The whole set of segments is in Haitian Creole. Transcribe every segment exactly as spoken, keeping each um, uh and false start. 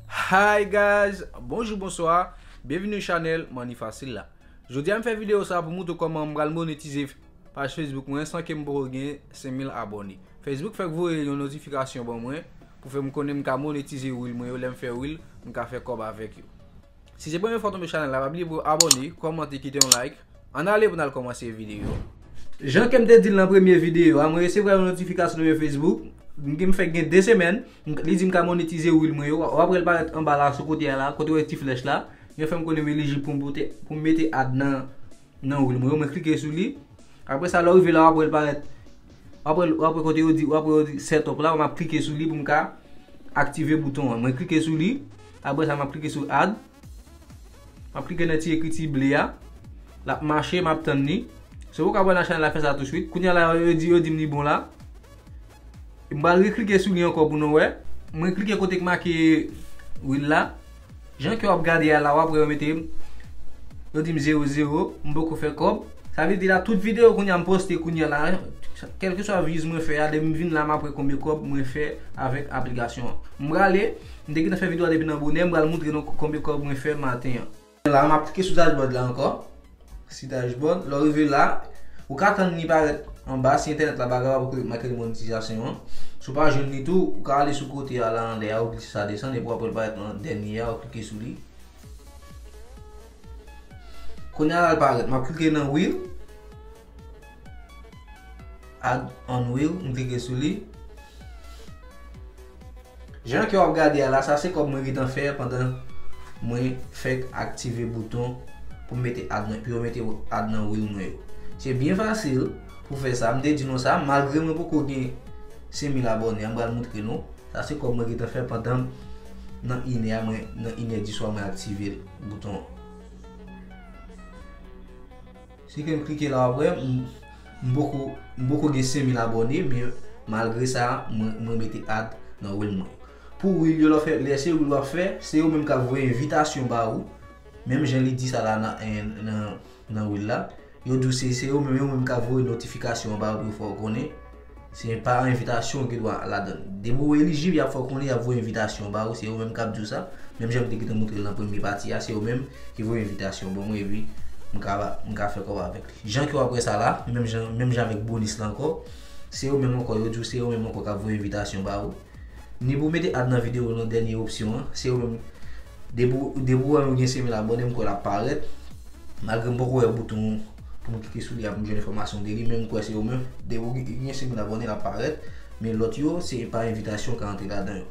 Hi guys, bonjou, bonswa, byenvini sou chanèl Money Facile la. Jodi a m fè videyo sa pou moutre w kòman m pral monetize paj Facebook mwen san ke m poko gen senk mil abòne. Facebook fèk voye yon notifikasyon ban mwen pou fè m konnen m ka monetize reel mwen yo, lè m fè reel, m ka fè kòb avèk yo. Si se premye fwa w tonbe sou chanèl la, pa bliye pou w abòne, kòmante, kite yon like. Ann ale pou n al kòmanse videyo. Jan ke m te di l nan premye videyo a, mwen resevwa yon notifikasyon nan Facebook. M gen, m fèk gen de semèn, m, li di m ka monetize reel mwen yo. W ap wè l parèt anba la, sou kote a la, kote w wè ti flèch la. Yo fè m konnen m elijib pou m pote, pou m mete ad nan, nan reel mwen yo. Mwen klike sou li. Apre sa, lè w rive la, w ap wè l parèt. W ap wè, w ap wè kote yo di, w ap wè yo di set up la, m ap klike sou li pou m ka aktive bouton an. Mwen klike sou li. Apre sa, m ap klike sou ad. M ap klike nan ti ekriti ble a. L ap mache, m ap tann li. So, ou ka wè nan chanèl la fè sa tousuit. Kounye a la, yo di, yo di m li bon la. M pral reklike sou li ankò pou nou wè. Mwen klike kote k make reel la. Jan ke w ap gade a la, w ap wè yo mete, yo di m zewo zewo, m poko fè kòb. Sa vle di la, tout videyo kounye a m poste kounye a la, kèlkeswa views mwen fè a, depi m vin la, m ap wè konbyen kòb mwen fè avèk aplikasyon an. M prale, m te gentan fè videyo a depi nan bonè, m pral moutre nou konbyen kòb mwen fè maten an. La, m ap klike sou dashboard la ankò. Si dashboard, lè w rive la, ou ka tann li parèt anba, si entènèt la pa kapab, ou ka make li monetizasyon an. Si w pa jwenn li tou, ou ka ale sou kote a la anlè a, ou glise sa desann, epi w ap wè l parèt nan dènye a, ou klike sou li. Kounye a la, l parèt. M ap klike nan reel. Ad on reel, m klike sou li. Jan ke w ap gade a la, sa se kòb mwen gentan fè pandan mwen fèk aktive bouton pou m mete ad nan, pou yo mete ad nan reel mwen yo. Se byen fasil pou fè sa. M te di nou sa, malgre mwen poko gen senk mil abòne, m pral moutre nou. Sa se kòb mwen gentan fè pandan nan inè a, mwen, nan inè diswa mwen aktive bouton an. Si ke m klike la, w ap wè, m, m poko, m poko gen senk mil abòne, men malgre sa, mwen, mwen mete ad nan reel mwen. Pou reel yo, lè w fè, lè se reel w ap fè, se yo menm k ap voye envitasyon ba ou. Menm jan li di sa la nan, nan, nan reel la. Yo di w se, se yo menm, yo menm k ap voye notifikasyon ba ou pou yo fè w konnen. Se pa envitasyon ki dwe ladan. Depi w elijib, y ap fè w konnen, y ap voye envitasyon ba ou. Se yo menm k ap di w sa. Menm jan m te gentan moutre l nan premye pati a, se yo menm ki voye envitasyon ban mwen, epi m ka, m ka fè kòb avèk li. Jan ke w ap wè sa la, menm jan, menm jan avèk bonis la ankò, se yo menm ankò, yo di w se yo menm ankò k ap voye envitasyon ba ou. Ni pou w mete ad nan videyo nan dènye opsyon an, se yo menm. Depi w, depi w wè m gen senk mil abòne, m kwè l ap parèt. Malgre m poko wè bouton pou m klike sou li a pou m jwenn enfòmasyon de li, men m kwè se yo menm. Depi w gen senk mil abòne, l ap parèt. Men lòt yo, se pa envitasyon k antre ladan yo.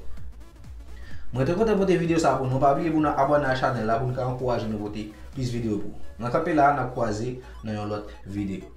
Mwen te kontan pote videyo sa pou nou. Pa bliye pou nou abòne a chanèl la pou nou ka ankouraje nou pote plis videyo pou ou. Nan kanpe la, n ap kwaze nan yon lòt videyo.